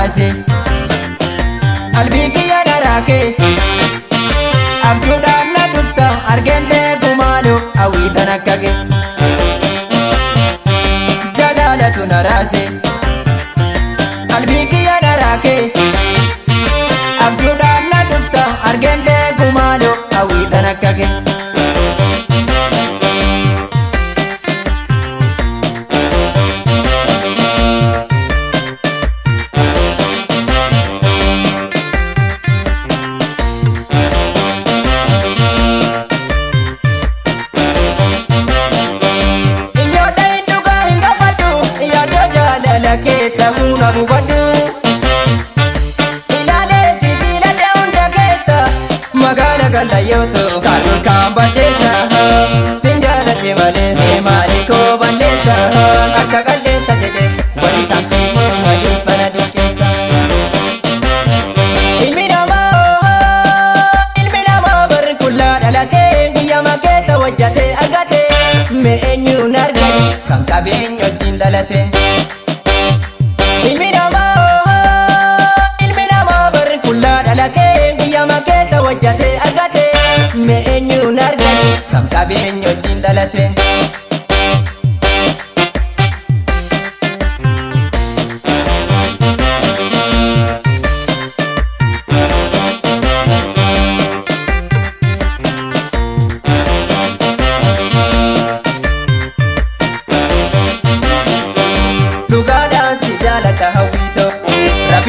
raase qalbii kiyya na raake abjuudhaan na dhufta argeen beeku maaloo hawwiitan akka kee jalaalatu na raase qalbii kiyya na raake abjuudhaan na dhufta argeen beeku maaloo hawwiitan akka kee. Ilmi namaa barri kullaa dhalatee guyyama keessa hojjatee argate mee eenyuun argani kan qabeenya wajjin dhalate.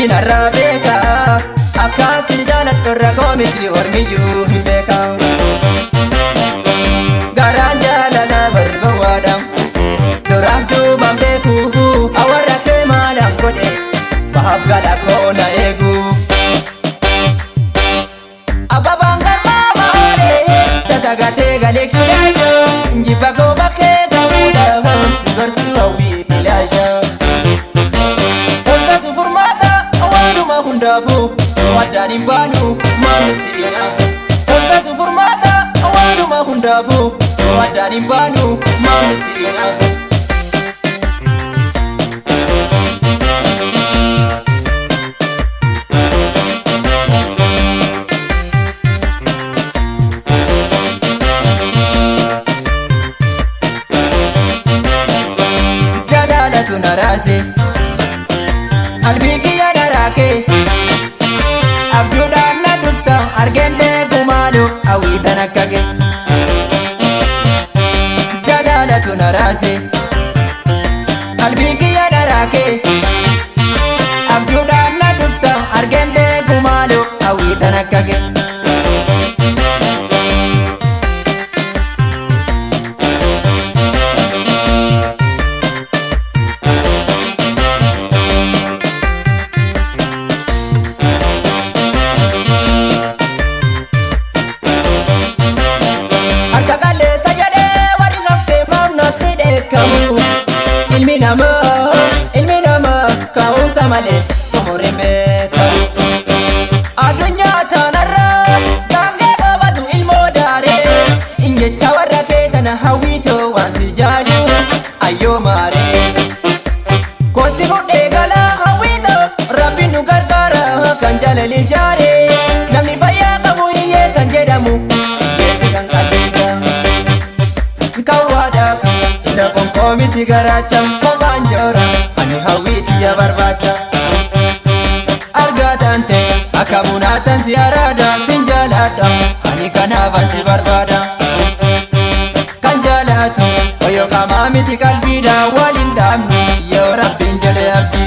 Narraa beeka akkaasi jaaladhu rakkoo miti ormiyyuu hin beeka. Garaan jaalala barbaadha duraaf duubaan beeku hawarra kee maalaan godhe bahaaf gala koo na eegu. Abbabaan garbaa maalee tasagatee galee kilaasha injifa koo bakkee ta'uudhaaf si gorsuu hawwii bilaasha. Addaan hin baanu maanutti hinafu. Obsatu furmaata waanuma hundaafu. Addaan hin baanu maanutti hinafu. Jalaalatu na raase qalbii kiyya na raake. Abjuudhaan na dhufta argeen beeku maaloo hawwiitan akka kee. Jalaalatu na raase qalbii kiyya na raake. Abjuudhaan na dhufta argeen beeku maaloo hawwiitan akka kee. Ilmi namaa ka'umsa malee umuriin beekamu. Addunyaa tanarraa gaangee dhoobatu ilmoo daaree injecha warra keessana hawwiitoo waan si jaalu ayyoo maaree. Kosi fudhee galaa hawwiitoo rabbi nu gargaara kan jaalali jaaree namni fayyaa qabu hiyyeessan jedhamu hiyyeessi kan qalbiidha. Kan waadaa inna qoonqoo garaacha. Ani hawwiiti ya barbaacha. Argaa taante akka bunaatan si araada sin jaaladha ani kanaafan si barbaada. Kan jaalatu wayyoo qaamaa miti qalbiidha waliin dhaabnu yoo rabbiin jedhe abdiidha.